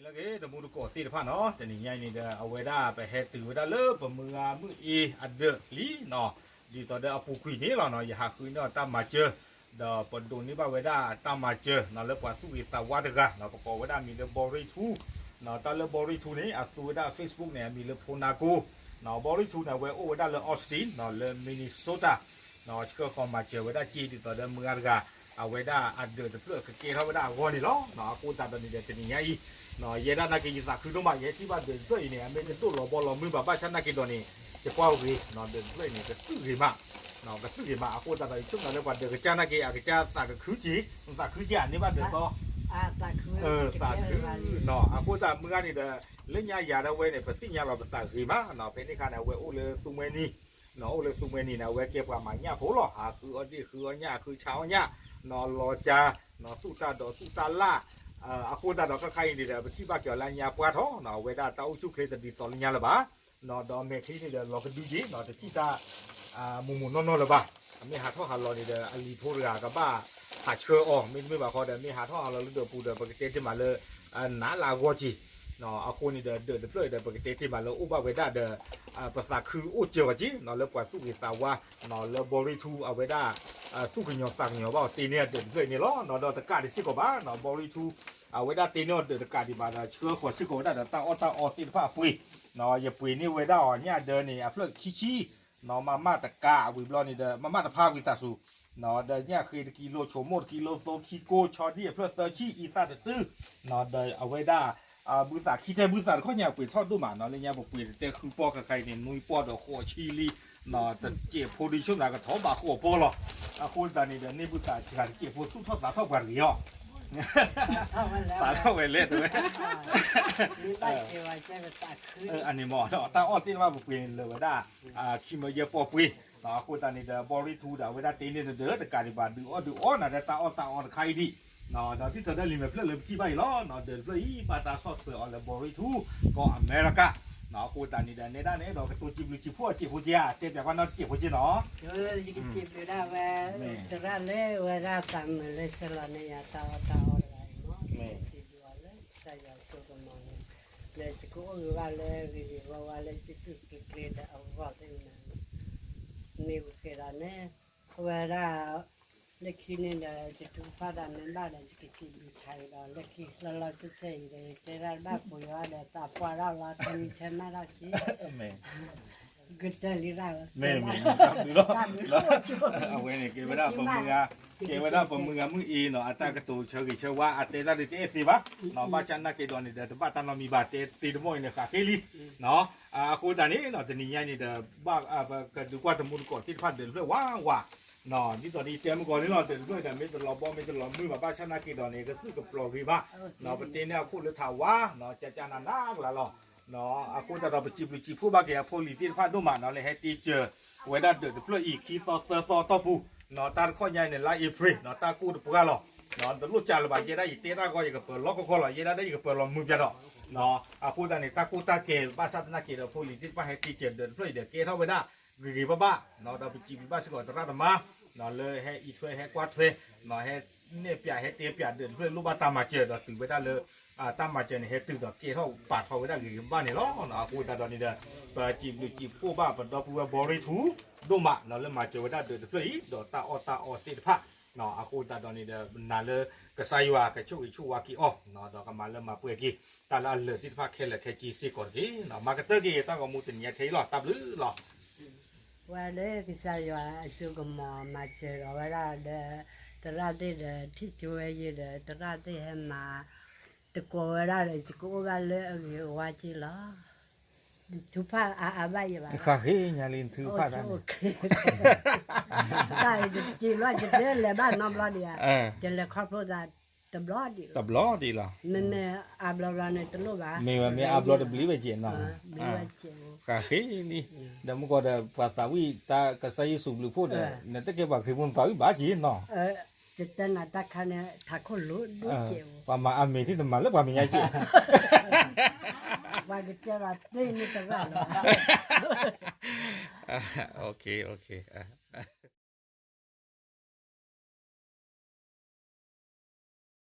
လၢက့ၤတမူတကိးသ့ၣ်တဖၣ်နီၤ, တနံၤညါအံၤန့ၣ်ဒီး အဝဲဒၣ်ပဟဲတုၤဝဲဒၣ်လၢပမုၢ်ဂၤမုၢ်အ့အဒၢးလံနီၤ, ဒ်သိးဒီးအပူၤကွံာ်န့ၣ်လီၤနီၤ, ယဟးဃုန့ၢ်အီၤတၢ်မၤစၢၤ, ဒီးပဒိးန့ၢ်ဘၣ်ဝဲဒၣ်တၢ်မၤစၢၤနီၤ လၢပှၤသူၣ်ဂ့ၤသးဝါတဂၤနီၤ, ပကိးဝဲဒၣ်အမံၤလၢဘီရံထူ, တၢ်လၢဘီရံထူန့ၣ် အသူဝဲဒၣ် Facebook န့ၣ် အမံၤလၢဖိနါကိ, ဘီရံထူန့ၣ် အဝဲအိၣ်ဝဲဒၣ်လၢ Austin နီၤ လၢ Minnesota ဆှၢဃီၤမၤစၢၤဝဲဒၣ်စ့ဒ်သိးဒီးမုၢ်ဂၤတဂၤ အဝဲဒၣ်အဒၢးတဖျၢၣ်ကကဲထီၣ်ဝဲဒၣ်အဂီၢ်န့ၣ်လီၤ. အဃိသတးဒီးန့ၣ်ဒီးတနံၤညါအံၤ ယဲဒၣ်နာ်က့ယသးခုဒိၣ်မး ယဟဲထံၣ်ဘၣ်ဒၢးတဖျၢၣ်အံၤန့ၣ် အမ့ၢ်တဒိၣ်လီၤဘီလီၤမုၢ်ဘၣ် ဘၣ်ဆၣ်နာ်က့ဒီးန့ၣ် ယကွၢ်ဂ့ၤ ဒၢးတဖျၢၣ်အံၤန့ၣ် ကသုၣ်ဂ့ၤမး, ကသုၣ်ဂ့ၤမး အဃိသတးဒီး ယဆိကမိၣ်လၢပှၤဒၢးကစၢ်နာ်က့ အကစၢ်သးကခုက့ၤ, သးခုက့ၤအန့ၢ်ဘၣ်ဒၢးသီ သးခုနီၤ, အဃိသတးမုၢ်ဂၤန့ၣ်ဒီး လၢညါယၤဒၣ်ဝဲန့ၣ် ပသ့ၣ်ညါလီၤပသးဂ့ၤမးနီၤ, ဖဲန့ၣ်အခါန့ၣ် အဝဲအိၣ်လၢသူမှဲနံၤ, အိၣ်လၢသူမှဲနံၤန့ၣ် အဝဲကဲပှၤမၤညၣ်ဖိလီၤ, ဟးဃုအီၣ်ဒ့ၣ်ဃုအီၣ်ညၣ် ဟးဃုဆါအီၣ်ညၣ်, လီၤကၠါ, သူၣ်တၢ်ဒီးသူၣ်တၢ်လၢ်, အဃိသတးဒီးခဲခါအံၤန့ၣ်ဒီး ပထံၣ်ဘၣ်က့ၤအီၤလၢညါပှၢ်ထီၣ်နီၤ, အဝဲဒၣ်တၢ်အိၣ်ဆူၣ်ချ့တဒ်သိးလၢညါလၢၤဘၣ်, ဒီးအမဲာ်ချံန့ၣ်ဒီးလီၤကဒုက့ၤနီၤ, တထံၣ်တၢ် မိၢ်မိၢ်နီၢ်နီၢ်လၢၤဘၣ်, အမ့ၢ်ဟးထီၣ်ဟးလီၤန့ၣ်ဒီး အလံၤဖိတဂၤကဘၣ်ဟးဆှၢအီၤ, မ့တမ့ၢ်ဘၣ်ဃီဒီး မ့ၢ်ဟးထီၣ်ဟးလီၤလၢဒၢးပူၤဒီး ပကတဲတ့ၢ်မးလၢ နးလၢအဂီၢ်က့ၤ, အဃိန့ၣ်ဒီး ဒၢးတဖျၢၣ်အံၤဒီး ပကတဲတ့ၢ်မးလၢအိၣ်ဘၣ်ဝဲဒၣ်ဒီး ပသးခုအိၣ်စၢၤဝဲက့ၤနီၤ, လၢပှၤသူၣ်ဂ့ၤသးဝါနီၤ, လၢဘီရံထူအဝဲဒၣ် သူၣ်ကညီၤသးကညီၤဘၣ်အီၤတ့န့ၢ်အဒၢးတဖျၢၣ်အံၤန့ၣ်လီၤ, ဒီးတကးဒံးစ့ၢ်ကီးဘၣ်နီၤ, ဘီရံထူ အဝဲဒၣ်တ့န့ၢ်အီၤဒၢးတကးဒံးဘၣ်ဒီး ဆှၢဃီၤစ့ၢ်ကီးဝဲဒၣ်ဒီးတၢ်အီၣ်တၢ်အီသ့ၣ်တဖၣ်အပှ့ၤ, ယပှ့ၤန့ၢ်ဝဲဒၣ်အီၤညၣ်ဒၢန့ၣ် အဖျၢၣ်ခံဆံ နီၤ, မၤမၣ်တကးဝံၤဘျီန့ၣ်ဒီး မၤမၣ်တဖါဝံသးစူၤ, ဒီးညၣ်ဃ့တကံလိ ဆိမိၣ်တကံလိ သိခံကိ ဆီဒံၣ်အဖျၢၣ်သၢဆံ အံသၣ်တတုၤ, ဒီးအဝဲဒၣ် ဘုသးခံထဲဘုသးတခီညါပှ့ၤထီၣ်ဒိၣ်မးနီၤ, လၢညါပပှ့ၤတတဲဃုပီၢ်ခါခါအံၤန့ၣ် နွံပီၢ်ဒီးဃိးဆံလံ, တစဲးဖိဒ်ဆိကမိၣ်ကထီၣ်ဘးဃိးပီၢ်လီၤ, အဃိသတးန့ၣ်ဒီး န့ၢ်ဘုသးစှၤတစဲးဖိသူၣ်ထီၣ်သးထီၣ်ပှၤတဂ့ၤအီၤ, သးထီၣ်ဝဲလဲၣ်တဲဝဲ အန့ၣ်မ့ၢ် တၢ်အီၣ်သ့ၣ်တဖၣ်ပပှ့ၤန့ၣ်လၢာ်ဝဲဒၣ် ခံမၢယဲၢ်ပီၢ်ပှ့ၤ, အဃိသတးန့ၣ်ဒီး ဘီရံထူဒီး အဝဲဒၣ်တ့န့ၢ်ဒီး တကးဒံးဘၣ်ဒုးအီၣ်ဒုးအီနၤဒီးတၢ်အီၣ်တၢ်အီတခါအံၤဒံး, ဒီးဒ်သိးဒီးလံာ်မဲာ်ဖျၢၣ်လၢပထံၣ်ဘၣ်အံၤလီၤ, ဒၢးတဖျၢၣ်အံၤ ဘၣ်တၢ်ဆီၣ်ထွဲအီၤလၢဘီရံထူ ကီၢ်အမဲရကၤ, အဃိသတးန့ၣ်ဒီး နဲဒၣ်န့ၣ်ဒီး ကတိၤစံးဘျုးစံးဖှိၣ်အစဲးဖိက့ဧါ, တဲပၠးကွၢ်နီတစဲးဖိက့နီၤ, ယကစံးဘျုးဒၣ်ဝဲ သရၣ်လၢဝဲဒၣ်သးမုာ်လၢဆၢလီၤန့ၢ်ယၤတၢ်အီၣ်တၢ်အီတဂၤအံၤမ့ၢ် စံးဘျုးအီၤလၢကစၢ်ယွၤအစိကမီၤန့ၣ်, လၢယကအိၣ်ဂ့ၤဘၣ်လၢဂ့ၤဂ့ၤဝါဝါလၢယစုၣ်ကျ့ကျ့ဒီးအဂီၢ်သ့ၣ်မနၤန့ၣ်, မ့ၢ်ပကဲဒၣ်န့ၣ် အဝဲဒၣ် လၢခံန့ၣ်ဒီး ယတူၢ်ဖးဒၣ်မ့ၢ်ဘၣ်ဒီး ယကစံးဘျုးခါအံၤဒီး လၢခံလီၤလီၤဆဲးဆဲးအံၤဒီး ယတဲဒၣ်တဘၣ်ပှ့ၤအီၤဒီး သးပှၢ်ထီၣ်လီၤ ထဲမံထဲမးထီၣ်က့ ကတၢၢ်လံဒၣ်ဝဲ မ့ၢ်မ့ၢ်မ့ၢ်တၢ်ဘျုးလီၤ, အဝဲန့ၣ်ကဲဝဲဒၣ်ပမုၢ်ဂၤ, ကဲဝဲဒၣ်ပမုၢ်ဂၤမုၢ်အ့နီၤ, အတၢ်ကတိၤဆၢဂ့ၤဆၢဝါ အတဲတၢ်ဒုးတအဲၣ်သ့ဘၣ်, ဘၣ်ဆၣ်နာ်က့ဒီးန့ၣ်ဒီး တဘၣ်တၢ်နီတမံၤဘၣ် တဲသ့တမီၢ်အံၤန့ၣ် ဃးဃ့လံ, အဃိသတးန့ၣ် တနံၤညါန့ၣ်ဒီး ဘၣ်ပကဒုးကွၢ်တမူတကိးသ့ၣ်တဖၣ်ဒၢးတဖျၢၣ်ဝးဝး, ဒ်သိးဒီးယတဲမုၢ်ကီၢ်န့ၣ်လီၤ ဒၢးတဖျၢၣ်ဒီး မ့ၢ်တလီၤဘီမ့ၢ်တလီၤမုၢ်ဘၣ် ဘၣ်ဆၣ်နာ်က့ဒီးန့ၣ် ကသူၣ်ကပျီၤဂ့ၤဘၣ်, ပတ့န့ၢ်အခိၣ်လၢထးဝါ, ကကနးနးကလၤလီၤ, အဃိသတးဒီးပစံးဘျုးစံးဖှိၣ်ဘၣ်က့ၤအဖိလံၤသ့ၣ်တဖၣ်ဒိၣ်မးနီၤ လၢဟဲတ့စၢၤဝဲဒၣ်ဒၢးတဖျၢၣ်အံၤ ခံသီသၢသီအတီၢ်ပူၤ, တၢ်တခီညါအံၤန့ၣ် လါအ့ဖြ့ၣ် တၢ်ကိၢ်တပှၢ်လီၤ, တလိၣ်ကၢ်လၢၤဘၣ် ယဲဒၣ်ယတဲတၢ်ဂီၢ် ယကပၢၤလီၢ်ခီခီလီၤ ယဲဒၣ်ဒီးယကပၢၤလီၤမုၢ်ပၠးဒီး အဃိသတးန့ၣ် တၢ်ကိၢ်တၢ်ကဲဘၣ်ဆၣ်သနာ်က့ဒီး ဖိလံၤသ့ၣ်တဖၣ်ဟဲတ့စၢၤဒၢးတဖျၢၣ်အံၤဒီး ကဲထီၣ်ဝဲဒၣ်ဂ့ၤဂ့ၤဘၣ်ဘၣ်, ဒီးပစံးဘျုးဘၣ်စ့ၢ်ကီးသရၣ်သမါ လၢဟဲအံးထွဲဟဲကွၢ်ထွဲ, ဟဲနဲၣ်ပၠးဟဲတဲပၠးဒၢးတဖျၢၣ်လိၣ်ဘၣ်တၢ်မၤစၢၤဒီးတုၤဝဲဒၣ်လၢ တၢ်မၤစၢၤန့ၣ် ဟဲတုၤဒီးကဲထီၣ်ပာ်ထီၣ်ဝဲဒၣ်ဂ့ၤဂ့ၤဘၣ်ဘၣ်န့ၣ်လီၤ. အဃိသတးဒီးန့ၣ်ဒီး ပစံးဘျုးစံးဖှိၣ်ဘၣ်ပဒီပုၢ်ဝဲၢ်ဘီရ့ထူ ဒိၣ်မးလၢမၤစၢၤဝဲဒၣ်ဒၢးတဖျၢၣ်အံၤ ဒီးတၢ်အီၣ်တၢ်အီသ့ၣ်တဖၣ်, အဃိသတးဒီးန့ၣ်ဒီး နာ်လၢကစၢ်ယွၤကဆိၣ်ဂ့ၤဆိၣ်ဝါက့ၤအီၤ ဒီးကမၤလၢမၤပှဲၤက့ၤ တၢ်လၢအလၢာ်သ့ၣ်တဖၣ်ခဲလၢာ်ခဲဆ့စ့ၢ်ကီးတက့ၢ်. မၤကတၢၢ်က့ၤတၢ်ဂီၤမူတနံၤညါထဲအံၤလီၤ. တၢ်ဘျုးလီၤ. ဝဲလၢကစၢ်ယွၤအစိကမီၤမၤစၢၤဒီးဝဲဒၣ်ဒီး သရၣ်သ့ၣ်ဒီး ထံၣ်ကၠိဝဲယဲဒီး သရၣ်သ့ၣ်ဟဲမၤသကိးဝဲဒၣ်ဒီး ယကအိၣ်ဘၣ်လၢအဂ့ၤအဝါက့ၤလီၤ. ထူဖၣ်အါအါဘၣ်ယဘၣ်လီၤ. ဃးဃ့ညါလံ ထူဖၣ်တၢ်န့ၣ် တၢ်အံၤတက့ၤလီၤ ယတဲလဲၤဘၣ်နီတဘျီဒံးဧါ, ယလဲၤခီဖျိသးတဘျီဒံးလီၤ. တဘျီဒံးလီၤ. မ့မ့ၢ်အါဘျီဘျီန့ၣ်တလိၣ်ဘၣ်, မ့ၢ်ဝဲမ့ၢ်အါဘျီတဘျီဝဲက့ၤနီၤ, ဃးဃ့လံ. ဒီးမုၢ်ကီၢ်ဒီး ပှၤသးဝံၣ်တၢ်ကစၢ်ယ့ၣ်ၡူးဘျုးဖှိၣ်ဒီး နတကဲပှၤခရံာ်ဖိနသးဝံၣ်ဘၣ်က့ၤနီၤ. ယတဲနၤတၢ်ခါန့ၣ် ထးခိၣ်လိၤဒိၣ်ကဲး, ပှၤမၤအမ့ၤသ့ၣ်တမၤလၢပှၤမဲာ်ညါက့ၤ, ပှၤကတဲလီၤသ့န့ၣ်တရၣ်လီၤ.